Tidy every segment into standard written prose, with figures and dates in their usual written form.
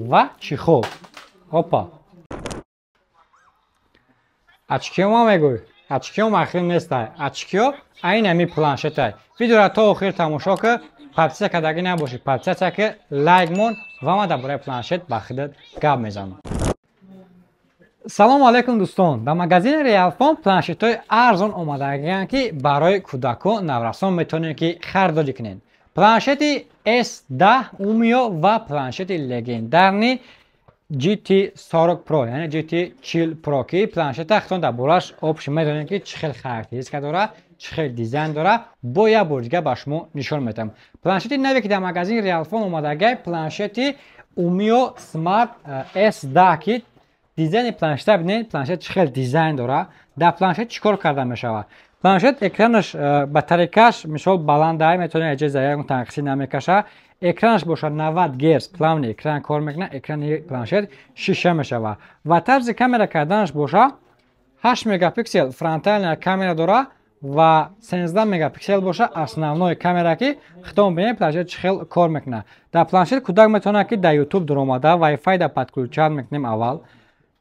Ва чехол. Опа. Очки ма мегӯй. Очки махрим нестай. Очки айн ами планшетай. Видеоро то охир тамошо ки, подписка кардагӣ набошӣ. Подписка ки, лайк мон ва ман дар бораи планшет ба худат гап мезанам. Салому алайкум, дӯстон! Дар магазини Реалфон планшетҳои арзон омадагианд, ки барои кӯдакон, наврасон метавонед, ки харидорӣ кунед. Планшети S10 Ummio ва планшети легендарный GT40 Pro, яъне GT40 Pro, ки планшета худтон дар бораш общий медонед, ки чӣ хел характеристика дора, чӣ хел дизайн дора. Бо як бор дига ба шумо нишон медиҳам. Планшети наве, ки дар магазини Реалфон омадагай, планшети Ummio Smart S10, ки дизайни планшета бинед, планшет чӣ хел дизайн дора. Дар планшет чӣ кор карда мешавад? Планшет экранаш, батарейкаш, мисол, баландай, метавонед эҷа ягон танқисӣ намекаша. Экранаш бошад 90 герц, плавный экран кор мекунад. Экрани планшет шиша мешавад ва тарзи камера карданаш боша 8 мегапиксел фронтальная камера дора ва 13 мегапиксел боша основной камера, ки худтон бинед, планшет чӣ хел кор мекунад. Дар планшет кӯдак метавонад, ки дар Ютуб даромада, Wi-Fi да подключать мекунем аввал,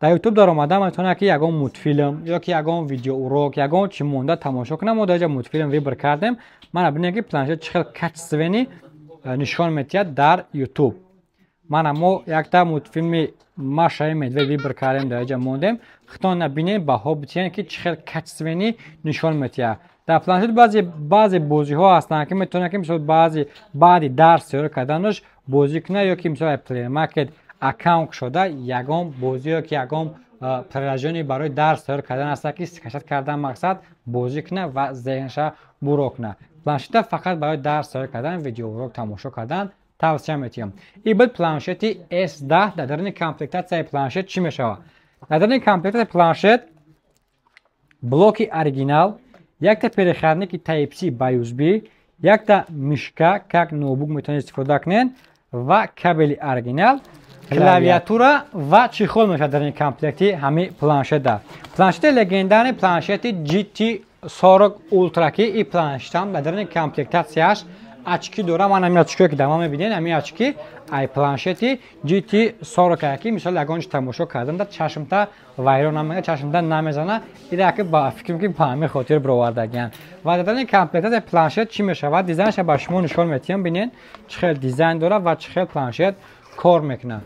дар Ютуб даромада метавонад, ки ягон мультфилм ё ки ягон видеоурок, ягон чӣ монда тамошо кунад. Мо дар ҷа мультфилм выбор кардем. Мана бинед, ки планшет чӣ хел качественный нишон медиҳад дар Ютуб. Мана мо якта мультфилми «Маша и медведь» выбор кардем, дар ҷа мондем. Худтон бинед, баҳо битиҳед, ки чӣ хел качественный нишон медиҳад. Дар планшет баъзе бозиҳо ҳастанд, ки метавонад, ки мисол баъзи баъди дарс тайёр карданаш бозӣ кунад, ё ки мисол Play Market аккаунт шуда, ягон бозӣ ё ки ягон приложение барои дарс тайёр кардан аст, ки скачать кардан, мақсад бозӣ кунад ва зеҳнша буро кунад. Планшета фақат барои дарс тайёр кардан, видеоурок тамошо кардан тавсия метиҳам. Ин буд планшети S10. Дар даруни комплектатсияи планшет чӣ мешавад? Дар даруни комплектатсияи планшет блоки оригинал, якта переходники Type-C ба USB, якта мышка, как ноутбук метавонед истифода кунед, ва кабели оригинал, клавиатура ва чехол мешавад дар ин комплекти ҳамин планшета. Планшети легендарный, планшети GT 40 Ultra, ки ин планшетам дар даруни комплектатсияш очки дора. Ман ҳамин очкие, ки дар ман мебинед, ҳамин очки ай планшети GT 40, ки мисол ягон чи тамошо кардан дар чашмта вайрон намекунад, чашмта намезана. Ира ки ба фикрам, ки ба ҳамин хотир бировардагиянд. Ва дар даруни комплектатсияи планшет чӣ мешавад? Дизайнша ба шумо нишон метиҳам. Бинед, чӣ хел дизайн дора ва чӣ хел планшет кор мекунад.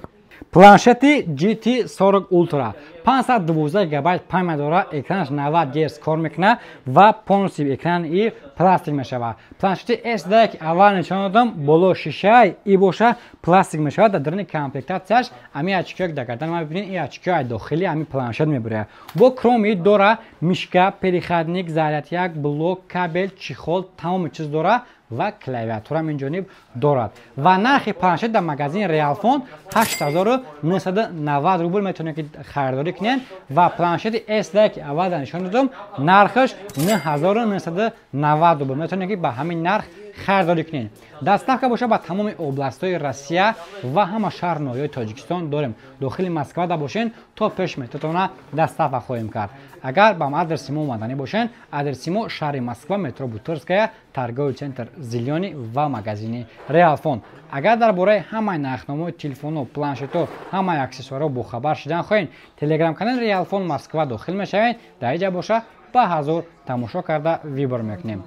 Планшети GT 40 Ultra 512 гигабайт память дора, экранаш 90 герц кор мекунад ва полностью экран и пластик мешавад. Планшети S10, ки аввал нишон додам, боло шишаи, и боша пластик мешавад. Дар даруни комплектатсияш ҳамин очкиё, ки дар гардан ма бибинед, ин очкиё ай дохили ҳамин планшет мебуряд. Бо кроми дора мышка, переходник, зарядник, блок, кабел, чехол, тамоми чиз дора ва клавиатурам инҷониб дорад. Ва нархи планшет дар магазини Реалфон 8990 рубл, метавонед, ки харидорӣ кунед. Ва планшети S10, ки аввал дар нишон додам, нархаш 9990 рубл, метавонед, ки ба ҳамин нарх харидорӣ кунед. Доставка боша ба тамоми областҳои Россия ва ҳама шаҳр ноҳияи Тоҷикистон дорем. Дохили Москвада бошен, то пеш метавона доставка хоҳем кард. Агар ба адреси мо омаданӣ бошен, адреси мо: шаҳри Москва, метро Бутырская, торговый центр «Зелёный» ва магазини Реалфон. Агар дар бораи ҳамаи нархномаи телефонҳо, планшетҳо, ҳамаи аксессуарҳо бохабар шудан хоҳед, телеграм-канали Реалфон Москва дохил мешавед. Дар иҷа боша ба ҳазор тамошо карда выбор мекунем.